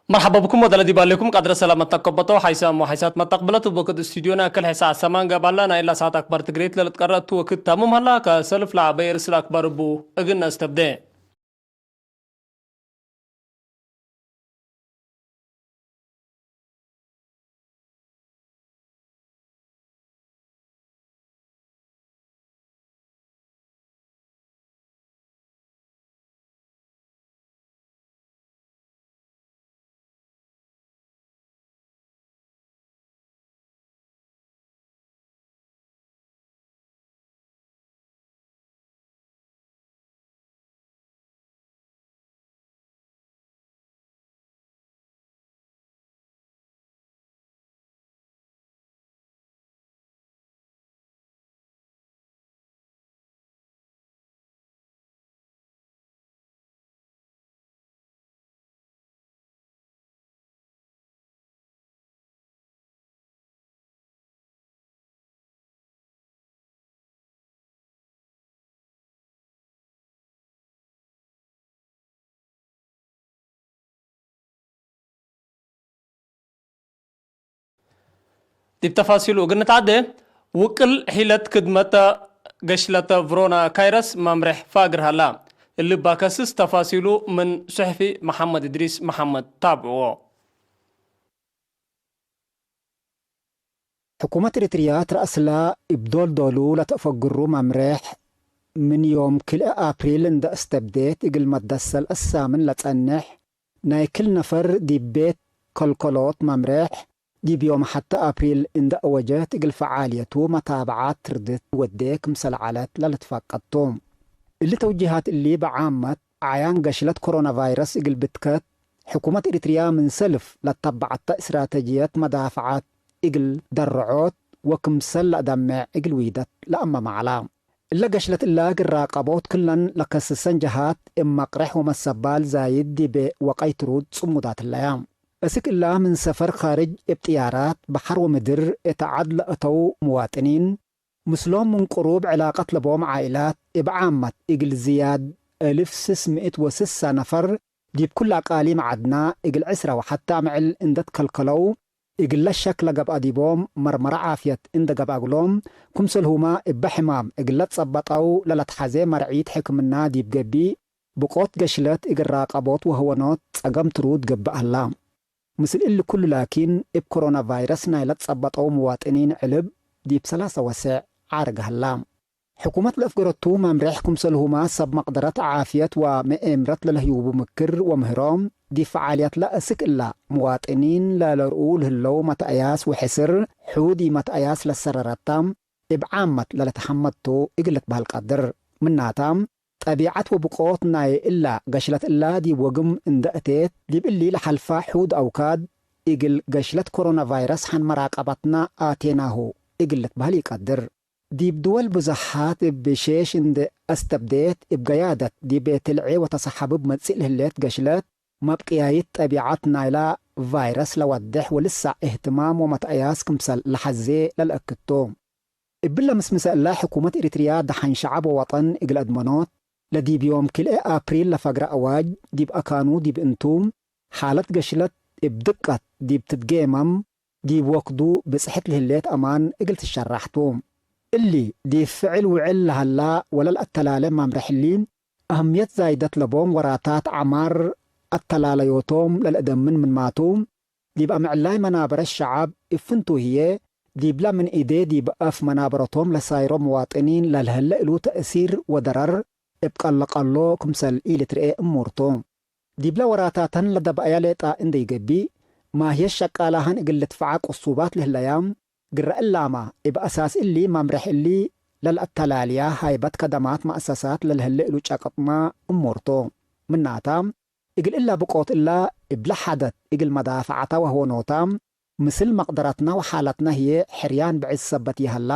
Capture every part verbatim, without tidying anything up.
መርሐባ ብኩም ወደለ ዲብ አሌኩም ቀድረ ሰላመት ተከበተው ሓይሳም ወሓይሳት መተቅብለት እብ ወክድ ስቱዲዮና ክል ሕሳዕ ሰማን ገብአላ ናይ እላ ሰዓት አክባር ትግሬት ለልትቀረእ እቱ ወክድ ታምም ሀላ ከሰልፍ ለዐበየ ርእስ ለአክባር እቡ እግል ነአስተብዴ። ዲብ ተፋሲሉ እግል ንትዓዴ፣ ውቅል ሒለት ክድመት ገሽለት ቭሮና ካይረስ መምሬሕ ፋግር ሀላ። እሊ ባከስስ ተፋሲሉ ምን ሱሕፊ መሐመድ እድሪስ መሐመድ ታብዕዎ። ሕኩመት ኤሪትርያ ትረአስላ እብ ዶል-ዶሉ ለተአፈግሩ መምሬሕ፣ ምን ዮም ክልኤ አፕሪል እንደ አስተብዴት እግል መትደሰል አሳምን ለጸንሕ ናይ ክል ነፈር ዲብ ቤት ከልከሎት መምሬሕ፣ ዲብ ዮም ሐተ አፕሪል እንደ አወጀት እግል ፈዓልየቱ መታብዓት ትርድት ወዴ ክምሰል ዐለት ለልትፋቀድ ቱ። እሊ ተውጂሃት እሊ በዓመት፣ አዕያን ገሽለት ኮሮና ቫይረስ እግል ብትከት፣ ሕኩመት ኤሪትርያ ምን ሰልፍ ለተበዐተ እስትራተጅየት መዳፍዐት እግል ደርዖት ወክምሰል ለአደምዕ እግል ዊደት ለአመ መዐላ። እለ ገሽለት እላ እግል ራቀቦት ክለን ለከስሰን ጀሃት እብ መቅሬሕ ወመሰባል ዛይድ ዲብ ወቀይ ትሩድ ጽሙዳት ህለያ። እስክ እላ ምን ሰፈር ካርጅ እብ ጥያራት፣ በሐር ወምድር እት ዐድ ለአተው ምዋጥኒን፣ ምስሎም ምን ቅሩብ ዕላቀት ለቦም ዓኢላት እብ ዓመት እግል ዝያድ አልፍ ስስ ምእት ወስሳ ነፈር ዲብ ኩሉ አቃሊም ዐድና እግል ዕስረ ወሐተ አምዕል እንደ ትከልከለው፣ እግለ ሸክ ለገብአ ዲቦም መርመረ ዓፍየት እንደ ገብአ እግሎም፣ ክምሰልሁመ እበ ሕማም እግለ ትጸበጠው ለለትሐዜ መርዒት ሕክምና ዲብ ገብእ፣ ብቆት ገሽለት እግል ራቀቦት ወሀወኖት ጸገም ትሩድ ገብእ ሀላ። ምስል እሊ ኩሉ ላኪን፣ እብ ኮሮና ቫይረስ ናይ ለትጸበጠው ምዋጥኒን ዕልብ ዲብ ሰላሰ ወሴዕ ዓርግ ሀላ። ሕኩመት ለአፍገረቱ መምሬሕ ክምሰልሁመ ሰብ መቅደረት ዓፍየት ወመኤምረት ለለህዩቡ ምክር ወምህሮም፣ ዲብ ፈዓልየትለ እስክ እላ ምዋጥኒን ለለርኡ ለህለው መትአያስ ወሕስር፣ ሑድ ኢመትአያስ ለሰረረታ፣ እብ ዓመት ለለተሐመድቱ እግል ልትበህል ቀድር። ምናታ፣ ጠቢዐት ወብቆት ናይ እላ ገሽለት እላ ዲብ ወግም እንደ እቴት፣ ዲብ እሊ ለሐልፈ ሑድ አውካድ እግል ገሽለት ኮሮና ቫይረስ ሐን መራቀበትና አቴናሁ እግል ልትበህል ኢቀድር። ዲብ ድወል ብዞሓት እብ ሼሽ እንዴ አስተብዴት፣ እብ ገያደት ዲብ ትልዔ ወተሰሐብብ መጽእ ለህሌት ገሽለት፣ መብቅያይት ጠቢዐት ናይላ ቫይረስ ለወዴሕ ወልሳዕ እህትማም ወመትአያስ ክምሰል ለሐዜ ለልአክድ ቱ። እብለ ምስምሰ እለ፣ ሕኩመት ኤሪትርያ ደሐን ሸዐብ ወወጠን እግል አድመኖት፣ ለዲብ ዮም ክልኤ አፕሪል ለፈግረ አዋጅ፣ ዲብ አካኑ ዲብ እንቱ፣ ሓለት ገሽለት እብ ድቀት ዲብ ትትጌመም፣ ዲብ ወክዱ ብጽሕት ለህሌት አማን እግል ትሸራሕ ቱ። እሊ፣ ዲብ ፍዕል ውዕል ለሀላ ወለልአተላሌ መምሬሕ እሊ፣ አህምየት ዛይደት ለቦም ወራታት ዐማር አተላለዮቶም ለልአደምን ምንማቱ፣ ዲብ አምዕላይ መናበረት ሸዐብ እብ ፍንቱ ህዬ፣ ዲብላ ምን እዴ ዲብ አፍ መናበረቶም ለሳይሮ ምዋጥኒን ለልሀለ እሉ ተእሲር ወደረር እብ ቀሎ-ቀሎ ክምሰል ኢልትርኤ እሙር ቱ። ዲብለ ወራታተን ለደበአያ ሌጣ እንዴ ኢገብእ፣ ማህየት ሸቃላሀን እግል ልድፈዐ ቅሱባት ለህለያ፣ ግረ እላመ እብ አሳስ እሊ መምሬሕ እሊ ለልአተላልያ ሃይበት ከደማት መአሰሳት ለልህሌ እሉ ጨቅጥመ እሙር ቱ። ምናተ፣ እግል እላ ብቆት እላ እብለ ሐደት እግል መዳፈዐተ ወሀወኖተ፣ ምስል መቅደረትነ ወሓለትነ ህዬ ሕርያን ብዕድ ሰበት ይሀላ፣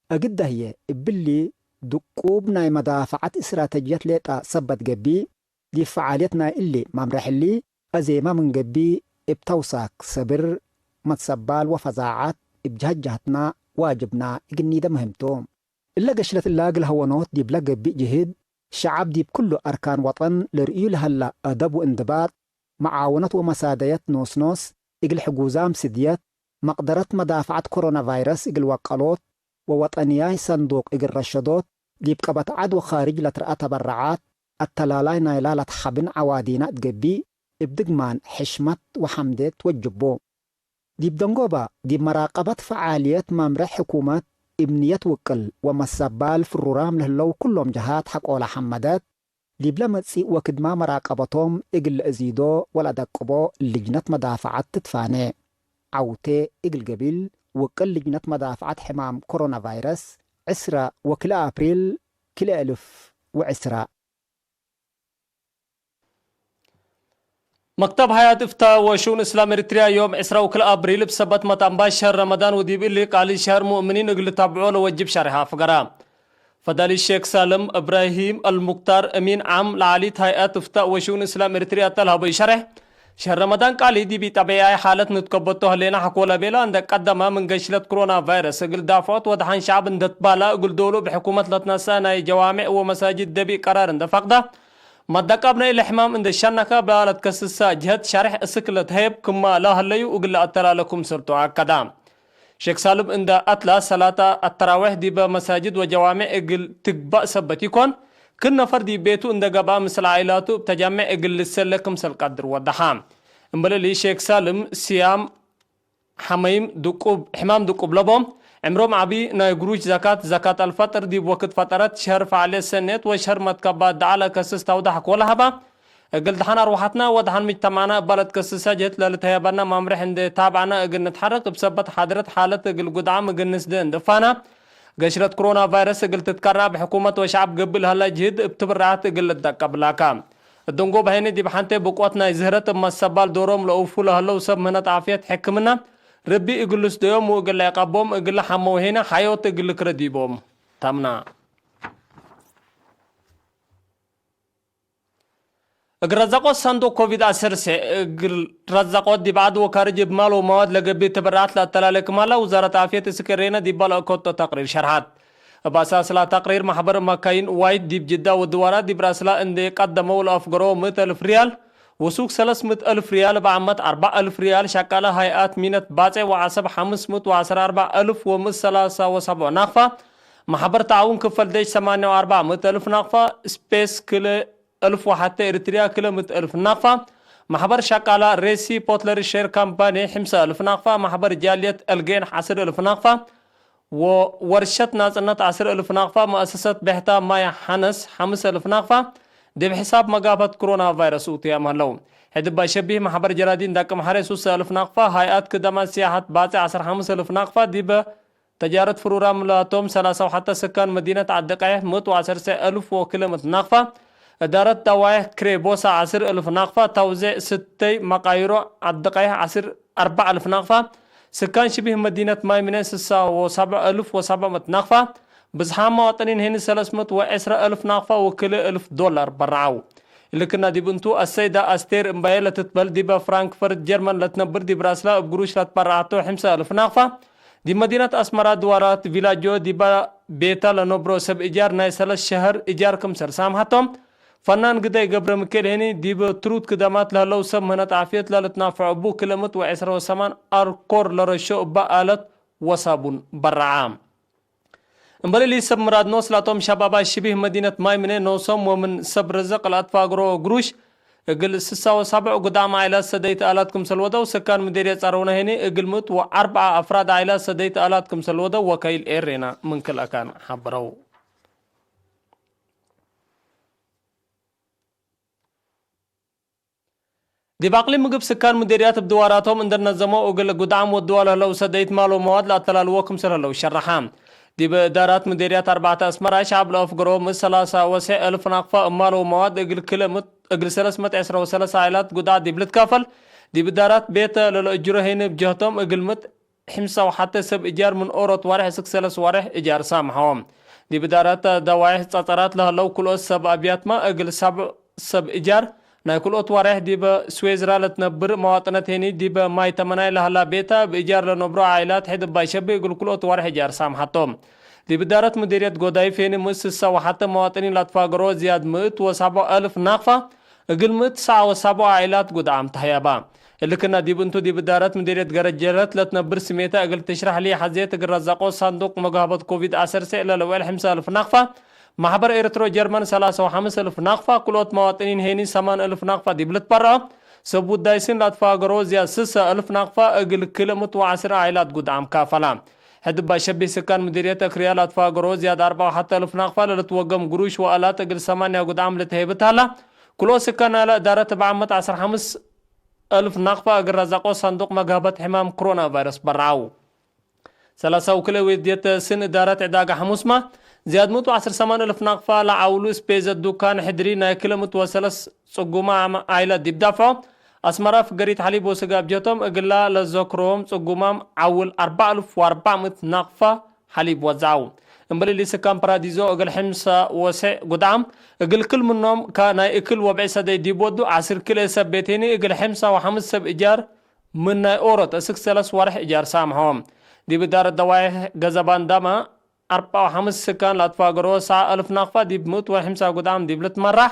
እግደ ህዬ እብሊ ድቁብ ናይ መዳፈዐት እስትራተጅየት ሌጣ ሰበት ገብእ፣ ዲብ ፈዓልየት ናይ እሊ መምሬሕ እሊ አዜመ ምን ገብእ፣ እብ ተውሳክ ሰብር፣ መትሰባል ወፈዛዐት እብ ጀሀት ጀሀትነ ዋጅብነ እግል ኒደ ምህም ቱ። እለ ገሽለት እላ እግል ሀወኖት ዲብለ ገብእ ጅህድ፣ ሸዐብ ዲብ ክሉ አርካን ወጠን ለርእዩ ለሀለ አደብ ወእንድባጥ፣ መዓውነት ወመሳደየት ኖስኖስ እግል ሕጉዛም ስድየት፣ መቅደረት መዳፍዐት ኮሮና ቫይረስ እግል ወቀሎት ወወጠንያይ ሰንዱቅ እግል ረሸዶት፣ ዲብ ቀበት ዐድ ወካርጅ ለትረአ ተበረዓት፣ አተላላይ ናይላ ለትሓብን ዐዋዲና እት ገብእ፣ እብ ድግማን ሕሽመት ወሐምዴት ትወጅቦ። ዲብ ደንጎበ፣ ዲብ መራቀበት ፈዓልየት መምሬሕ ሕኩመት፣ እብ ንየት ውቅል ወመሰባል ፍሩራም ለህለው ኩሎም ጀሃት ሐቆለ ሐመደት፣ ዲብለ መጽእ ወክድማ መራቀበቶም እግል ለአዚዶ ወለአደቅቦ ልጅነት መዳፍዐት ትትፋኔ። ዐውቴ እግል ገቢል፣ ውቅል ልጅነት መዳፍዐት ሕማም ኮሮና ቫይረስ፣ ዕስረ ወክልኤ አፕሪል ክልኤ እልፍ ወዕስረ። መክተብ ሀያት እፍታ ወሽኡን እስላም ኤሪትሪያ ዮም ዕስራ ወክልኤ አብሪል እብ ሰበት መትአንባሽ ሸህር ረመዳን ወዲብ እሊ ቃሊ ሸህር ሙእምኒን እግል ልታብዖ ለወጅብ ሸሬሕ አፍገረ። ፈዳሊ ሼክ ሳልም እብራሂም አልሙክታር እሚን ዓም ለዓሊት ሀይአት እፍታ ወሽኡን እስላም ኤሪትሪያ እተ ለሀበዩ ሸሬሕ፣ ሸህር ረመዳን ቃሊ ዲብ ኢጠቢዓይ ሓለት ንትከበቶ ህሌነ ሐቆለ ቤለ፣ እንደ ቀደመ ምን ገሽለት ክሮና ቫይረስ እግል ዳፍዖት ወደሐን ሸዐብ እንደ ትባላ እግል ዶሉ እብ ሕኩመት ለትነሰአ ናይ ጀዋሜዕ ወመሳጅድ ደቢእ ቀራር እንደ ፈቅደ፣ መደቃብ ናይ ለሕማም እንደ ሸነከ እብላ ለትከስሰ ጅሀት ሸሬሕ እስክ ለትሀየብ ክማ ለሀለዩ እግል ለአተላለ ክምሰልቱ አከደ። ሼክ ሳልም እንደ አትላ፣ ሰላተ አተራዌሕ ዲበ መሳጅድ ወጀዋሜዕ እግል ትግባእ ሰበት ኢኮን፣ ክል ነፈር ዲብ ቤቱ እንደ ገብአ ምስል ዓኢላቱ እብ ተጃሜዕ እግል ልሰለ ክምሰል ቀድር ወደሐ። እምበል እሊ ሼክ ሳልም፣ ስያም፣ ሐመይም ድቁብ፣ ሕማም ድቁብ ለቦም፣ ዕምሮም ዐቢ፣ ናይ ግሩሽ ዘካት፣ ዘካት አልፈጥር፣ ዲብ ወክድ ፈጠረት፣ ሸህር ፈዕልየት ሰኔት ወሸህር መትከባት ደዐ ለከስስ ተውዳሕ ኮለ ሀባ፣ እግል ደሐን አርወሐትና ወደሐን ምጅተማዕና እባ ለትከስሰ ጅህት ለልትሀየበነ መምሬሕ እንዴ ታብዐነ እግል ንትሐረክ፣ እብ ሰበት ሓድረት ሓለት እግል ጉድዓም እግል ንስዴ እንድፋና፣ ገሽረት ክሮና ቫይረስ እግል ትትከረዕ እብ ሕኩመት ወሸዐብ ገብእ ለሀለ ጅህድ እብ ትብረዐት እግል ልደቀብ ላካ። እት ደንጎብ ሀይኒ ዲብ ሐንቴ ብቆት ናይ ዝህረት እብ መሰባል ዶሮም ለአውፉ ለሀለው ሰብ ምህነት ዓፍየት ሕክምና፣ ረቢ እግል ልስደዮም ወእግል ለዕቀቦም እግል ለሐመው ሄነ ሐዮት እግል ልክረ ዲቦም ተምና። እግል ረዘቆት ሰንዱቅ ኮቪድ ዐሰርተ፣ እግል ረዘቆት ዲብ ዐድ ወካርጅ እብ ማል ወመዋድ ለገብእ ትብርዓት ለአተላሌ ክማላ ውዛረት ዓፍየት እስክ ኤሬነ ዲባ ለአከቶ ተቅሪር ሸርሐት። እብ አሳስላ ተቅሪር፣ መሕበር መካይን ዋይት ዲብ ጅዳ ወድዋራት ዲብ ረአስላ እንዴ ቀደመው ለአፍገሮ ምእት አልፍ ሪያል፣ ወሱክ ሰለስ ምእት አልፍ ሪያል፣ እብ ዓመት አርበዕ አልፍ ሪያል፣ ሸቃለ ሀይአት ሚነት ባጼዕ ወዐሰብ ሐምስ ምእት ወዐስር አርበዕ አልፍ ወምእት ሰላሳ ወሰብዕ ናቅፋ፣ መሕበር ተዓውን ክፈል ዴሽ ሰማንያ ወአርበዕ ምእት አልፍ ናቅፋ፣ ስፔስ ክለ አልፍ ወሐቴ ኤሪትሪያ ክለ ምእት አልፍ ናቅፋ፣ መሕበር ሸቃላ ሬሲ ፖትለሪ ሼር ካምፓኒ ሕምሰ አልፍ ናቅፋ፣ መሕበር ጃልየት አልጌን ዐስር አልፍ ናቅፋ፣ ወወርሸት ናጽነት ዐስር አልፍ ናቅፋ፣ መአሰሰት ቤሕታ ማይ ሐነስ ሐምስ አልፍ ናቅፋ፣ ዲብ ሕሳብ መጋፈት ክሮና ቫይረስ ኡትያም ሀለው። ሕድ እባ ሸቢህ መሕበር ጀራዲን ዳቅም ሐሬ ሱሰ አልፍ ናቅፋ፣ ሀይአት ክደማት ሲያሐት ባጼዕ ዐስር ሐምስ አልፍ ናቅፋ፣ ዲበ ተጃረት ፍሩራም ላቶም ሰላሳ ወሐተ ስካን መዲነት ዐዲ ቀይሕ ምእት ወዐሰርተ አልፍ ወክልኤ ምእት ናቅፋ፣ እዳረት ደዋይሕ ክሬቦሳ ዐስር አልፍ ናቅፋ፣ ተውዜዕ ስተይ መቃይሮ ዐዲ ቀይሕ ዐስር አርበዕ አልፍ ናቅፋ፣ ስካን ሽቢህ መዲነት ማይ ምነ ስሳ ወሰብዕ አልፍ ወሰብዕ ምእት ናቅፋ፣ ብዝሓም መዋጥኒን ሄኒ ሰለስ ምእት ወዐስረ አልፍ ናቅፋ ወክልኤ አልፍ ዶላር በረዐው። እሊ ክና ዲብ እንቱ፣ አሰይዳ አስቴር እምባየ ለትትበል፣ ዲበ ፍራንክፈርት ጀርመን ለትነብር፣ ዲብ ራስላ እብ ግሩሽ ለትበረዐቶ ሕምሰ አልፍ ናቅፋ፣ ዲብ መዲነት አስመራ ድዋራት ቪላጆ ዲበ ቤተ ለነብሮ ሰብ እጃር ናይ ሰለስ ሸሀር እጃር ክምሰል ሳምሐቶም። ፈናን ግዳይ ገብረ ሚካኤል ሄኒ፣ ዲብ ትሩድ ክደማት ለህለው ሰብ ምህነት ዓፍየት ለልትናፈዕ እቡ፣ ክልኤ ምእት ወዐስረ ወሰማን አርኮር ለረሾ እበ አለት ወሳቡን በረዓ። እምበል እሊ ሰብ ምራድ ኖስ ላቶም ሸባባት ሽቢህ መዲነት ማይ ምኔ ኖሶም ወምን ሰብ ርዝቅ ለአትፋግሮ ግሩሽ እግል ስሳ ወሳብዕ ጉዳም ዓኢላት ሰደይት አላት ክምሰል ወደው፣ ስካን ምዴርየት ጸረውነ ሄኒ እግል ምእት ወአርበዓ አፍራድ ዓኢላት ሰደይት አላት ክምሰል ወደው ወከይል ኤሬና ምን ክል አካን ሐብረው። ዲብ አቅሊም ምግብ ስካን ምዴርያት እብ ድዋራቶም እንደ ነዘመው እግል ጉድዓም ወድዋ ለህለው ሰደይት ማል ወመዋድ ለአተላልዎ ክምሰል ህለው ሸረሐ። ዲብ እዳራት ምዴርያት አርበዕተ አስመራ ሸዐብ ለአፍገሮ ምን ሰላሳ ወሰዕ አልፍ ናቅፋ እብ ማል ወመዋድ እግል ክለ ምት-፣ እግል ሰለስ ምእት ዕስራ ወሰለስ ዓኢላት ጉድዓት ዲብ ልትካፈል፣ ዲብ እዳራት ቤተ ለለእጅሮ ሄኒ እብ ጀህቶም እግል ምት ሕምሳ ወሐተ ሰብ እጃር ምን ኦሮት ዋርሕ እስክ ሰለስ ዋርሕ እጃር ሳምሐዎም። ዲብ እዳረት ደዋይሕ ጸጸራት ለህለው ክልኦት ሰብ አብያትመ እግል ሳብዕ ሰብ እጃር፣ ናይ ክልኦት ዋርሕ ዲበ ስዌዝራ ለትነብር መዋጥነት ሄኒ ዲበ ማይ ተመናይ ለሀላ ቤተ እብ እጃር ለነብሮ ዓኢላት ሕድ እባይ ሸቢ እግል ክልኦት ዋርሕ እጃር ሳምሐቶም። ዲብ እዳረት ምዴርየት ጎዳይፍ ሄኒ ምን ስሳ ወሐተ መዋጥኒን ለአትፋገሮ ዝያድ ምእት ወሳብዕ አልፍ ናቅፋ እግል ምእት ሰዓ ወሳብዑ ዓኢላት ጉድዓም ተህያባ። እሊ ክና ዲብ እንቱ ዲብ እዳረት ምዲርየት ገረጀረት ለትነብር ስሜተ እግል ትሽረሕ ለሐዜት እግል ረዛቆ ሳንዱቅ መጋህበት ኮቪድ ዐሰርተ ለልውዕል ሐምሳ እልፍ ናቅፋ፣ ማሕበር ኤረትሮ ጀርመን ሰላሳ ወሐምስ እልፍ ናቅፋ፣ ክልኦት መዋጥኒን ሄኒ ሰማን እልፍ ናቅፋ ዲብ ልትበረዖ፣ ሰብ ውዳይሲን ላትፋገሮ ዝያድ ስሰ እልፍ ናቅፋ እግል ክልእ ምእት ወዐስር ዓኢላት ጉድዓም ካፈላ። ሕድ እባ ሸቢህ ስካን ምዲርየት እክርያ ላትፋገሮ ዝያድ አርባ ወሐተ እልፍ ናቅፋ ለልትወገም ግሩሽ ወአላት እግል ሰማንያ ጉድዓም ልትሄብት ሀላ። ክልኦ ስካን ናለ እዳረት እብ ዓመት ዐስር ሐምስ እልፍ ናቅፋ እግል ረዛቆ ሳንዱቅ መግሀበት ሕማም ክሮና ቫይረስ በርዐው። ሰላሳ ወክልኤ ወዴት ስን እዳረት ዕዳጋ ሐሙስማ ዝያድ ምእት ወዐስር ሰማን እልፍ ናቅፋ ለዐውሉ ስፔዘት ዱካን ሕድሪ ናይ ክልእ ምእት ወሰለስ ጽጉማ ዓም-፣ ዓይለት ዲብ ዳፍዖ፣ አስመራ ፍገሪት ሐሊብ ወስጋ እብ ጀቶም እግላ ለዘክሮም ጽጉማም ዐውል አርበዕ እልፍ ወአርበዕ ምእት ናቅፋ ሐሊብ ወዘዐው። እምበል እሊ ስካን ፕራዲዞ እግል ሕምሳ ወሴዕ ጉድዓም፣ እግል ክል ምኖም ከ ናይ እክል ወብዒ ሰደይ ዲብ ወዱ ዐስር ክልኤ ሰብ ቤት ህኒ እግል ሕምሳ ወሐምስ ሰብ እጃር ምን ናይ ኦሮት እስክ ሰለስ ወርሕ እጃር ሳምሖም። ዲብ እዳረት ደዋይሕ ገዘባን ዳማ አርበዕ ወሐምስ ስካን ላትፋገሮ ሰዓ እልፍ ናቅፋ ዲብ ምእት ወሐምሳ ጉድዓም ዲብ ልትመራሕ፣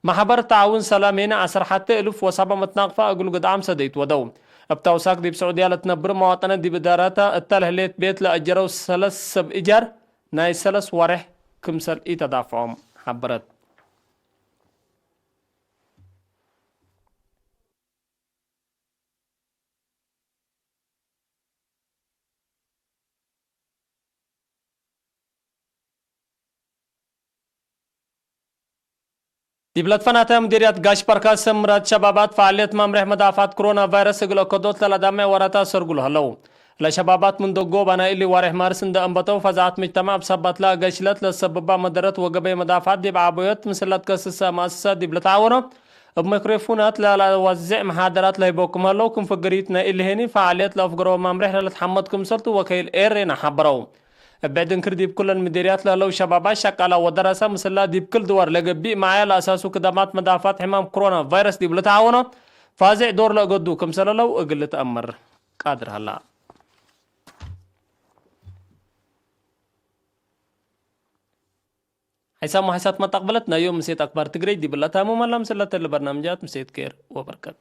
ማሕበር ተዓውን ሰላም ሄነ ዐስር ሐቴ እልፍ ወሰብዕ ምእት ናቅፋ እግል ጉድዓም ሰደይት ወደው። እብ ተውሳክ ዲብ ስዑድያ ለትነብር መዋጠነት ዲብ እዳራታ እተ ለህሌት ቤት ለአጀረው ሰለስ ሰብ እጃር ናይ ሰለስ ወሬሕ ክምሰል ኢተዳፍዖም ሐበረት። ዲብ ለትፈናተ ምዲርያት ጋሽ በርካስ ምራት ሸባባት ፈዓልየት መምሬሕ መዳፋት ክሮና ቫይረስ እግል አከዶት ለለዳሜዕ ወራታ ሰርጉ ለህለው። ለሸባባት ምን ደጎባ ናይ እሊ ዋሬሕ ማርስ እንደ አንበተው ፈዛዐት ምጅተማዕ እብ ሰባትላ ገሽለት ለሰብባ መደረት ወገበይ መዳፋት ዲብ ዓቦዮት ምስል ለትከስሰ መአሰሰ ዲብ ልትዓወኖ እብ ማይክሮፎናት ለለወዜዕ መሓደራት ለህይቦ ክም ሀለው፣ ክም ፍግሪት ናይ እሊ ሄኒ ፈዓልየት ለአፍገረው መምሬሕ ለልትሐመድ ክምሰልቱ ወከይል ኤሬና ሐበረው። እብ ብዕድ እንክር ዲብ ኩለን ምዲርያት ለህለው ሸባባት ሸቃላ ወደረሰ ምስላ ዲብ ክል ድዋር ለገብእ መዓያ ለአሳሱ ክዳማት መዳፋት ሕማም ክሮና ቫይረስ ዲብ ልትዓወኖ ፋዜዕ ዶር ለእገዱ ክምሰለለው እግል ልትአመር ቃድር ሀላ። ሐይሳም ወሐይሳት መጣቅበለት ናይ ዮም ምሴት አክባር ትግረይ ዲብ ለታሙ መላ ምስለተ ለበርናምጃት ምሴት ኬር ወበርከት።